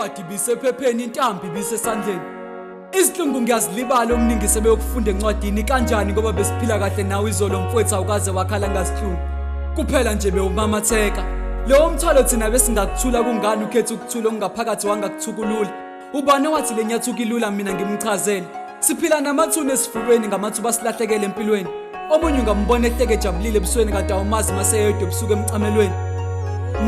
Incwadi ibisephepheni, intambo ibisesandleni. Izinhlungu ngiyazilibala, okuningi sebeyokufunda encwadini. Kanjani ngoba besiphila kahle nawe izolo mfowethu, awukaze wakhala ngazihlungu. Kuphela nje bewumamatheka. Lowo mthwalo thina besingakuthula, kungani ukhetha ukuthula okungaphakathi wangakuthukulula? Ubani owathi le nyathuka ilula? Mina ngimchazele. Siphila namathuna esifubeni ngamathuba silahlekele empilweni. Omunye ungambona ehleke ejabulile ebusweni, kanti awumazi maseyedwa ebusuku emcamelweni.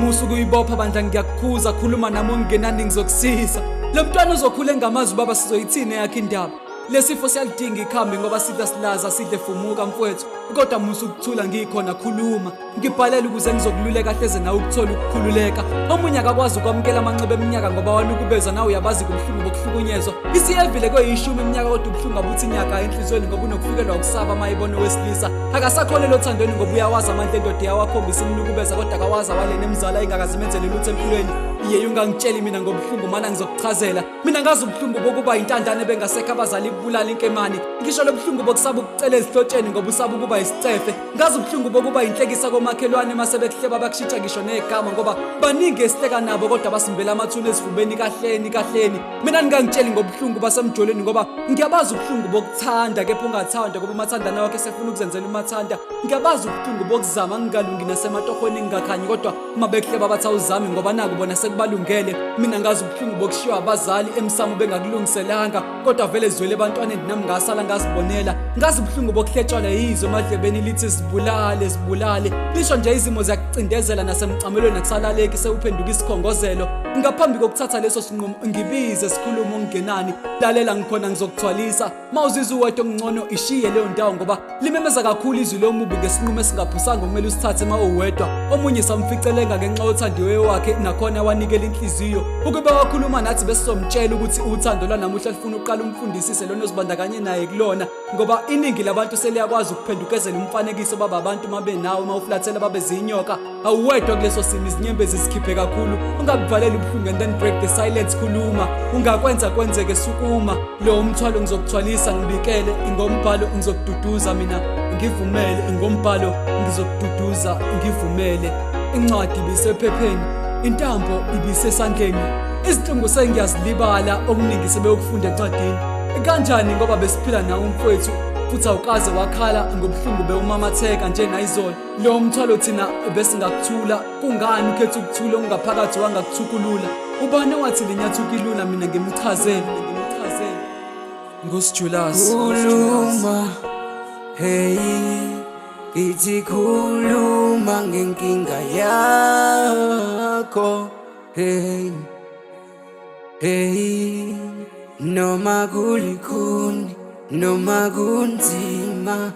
Musa ukuyibopha bandla, ngiyakukhuza, khuluma nami okungenani ngizokusiza. Lo mntwana uzokhula engamazi ubaba, sizoyithini eyakhe indaba? Lesifo siyalidinga ikhambi ngoba sidla silaza sidle fumuka mfowethu. Kodwa musa ukuthula, ngikhona, khuluma. Ngibhalele ukuze ngizokululeka, hleze nawe ukuthola ukukhululeka. Omunye akakwazi ukwamukela amanxeba eminyaka ngoba wanukubezwa, nawe uyabazi kubuhlungu bokuhlukunyezwa. Isiyevile kweyishumi iminyaka kodwa ubuhlungu abuthi nyaka enhliziyweni ngoba unokufikelwa ukusaba uma ebona owesilisa. Akasakholelwa othandweni ngoba uyawazi amandla endoda iyawakhombisa imnukubeza, kodwa akawazi awalena emzala engakaze imenzele lutho empilweni. Iye, ungangitsheli mina ngobuhlungu, mana ngizokuchazela. Mina ngazi ubuhlungu bokuba intandane bengasekho abazali, kubulala inkemane. Ngisho lobuhlungu bokusaba ukucela ezihlotsheni ngoba usaba ukuba isicefe. Ngazi ubuhlungu bokuba inhlekisa komakhelwane mase bekuhleba bakushitsha ngisho negama, ngoba baningi esihleka nabo kodwa basimbela amathuna esifubeni. Kahleni kahleni, mina ningangitsheli ngobuhlungu basemjolweni ngoba ngiyabazi ubuhlungu bokuthanda kepha ungathanda ngoba umathandana wakhe sefuna ukuzenzela umathanda. Ngiyabazi ubuhlungu bokuzama ngingalungi nasematohweni ngingakhanyi, kodwa uma bekuhleba bathi awuzami ngoba naku bona sekubalungele. Mina ngazi ubuhlungu bokushiywa abazali emsamo bengakulungiselanga, kodwa vele zwele ebantwaneni, nami ngasala ngazibonela. Ngazi ubuhlungu bokuhletshwala yizwe emadlebeni lithi sibulale sibulale, lisho nje izimo ziyakucindezela nasemcamelweni akusalaleki, sewuphenduka isikhongozelo. Ngaphambi kokuthatha leso sinqumo ngibize sikhulume okungenani, lalela ngikhona ngizokuthwalisa. Mawuzizwa uwedwa okungcono ishiye leyo ndawo ngoba limemeza kakhulu izwi lomubi ngesinqumo esingaphusanga okumele usithathe uma uwedwa. Omunye samficelenga ngenxa yothandiweyo wakhe, nakhona wanikela inhliziyo. Ukube wakhuluma nathi besizomtshela ukuthi uthando lwanamuhla lufuna uqala umfundisise lona ozibandakanye naye kulona, ngoba iningi labantu seliyakwazi ukuphendukezela umfanekiso baba abantu uma benawe, uma uflathela babe zinyoka. Awuwedwa kuleso simo, izinyembezi zikhiphe kakhulu, ungabuvaleli ubuhlungu and then break the silence. Khuluma, ungakwenza kwenzeke, sukuma. Lo mthwalo ngizokuthwalisa, ngibikele ngombhalo ngizokududuza, mina ngivumele ngombhalo ngizokududuza, ngivumele. Incwadi ibisephepheni, intambo ibisesandleni. Izinhlungu sengiyazilibala, okuningi sebeyokufunda encwadini. Kanjani ngoba besiphila nawe mfowethu, futhi awukaze wakhala ngobuhlungu bewumamatheka nje nayizolo. Lo mthwalo thina besingakuthula, kungani ukhetha ukuthula okungaphakathi wangakuthukulula? Ubani owathi lenyathuka ilula? Mina ngimchazele, ngimchazele ngusijulasi. Khuluma, hey, ithi khuluma ngenkinga yakho, hey, hey, noma kulikhuni noma kunzima,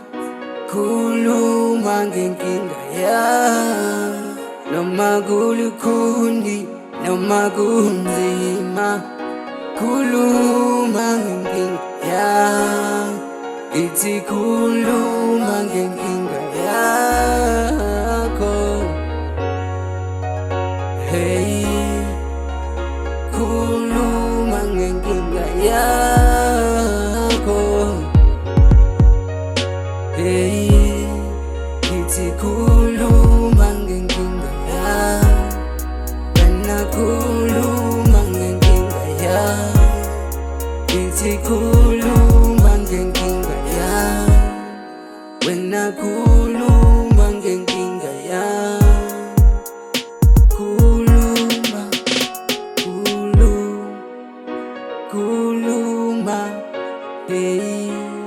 khuluma ngenkinga yakho, noma kulikhuni noma kunzima, khuluma ngenkinga yakho, ithi khuluma ngenkinga yakho, hey, khuluma ngenkinga yakho, hey, ithi khuluma ngenkinga yakho, wena khuluma ngenkinga yakho, ithi khuluma ngenkinga yakho, wena khuluma ngenkinga yakho, khuluma, khuluma, khuluma, hey.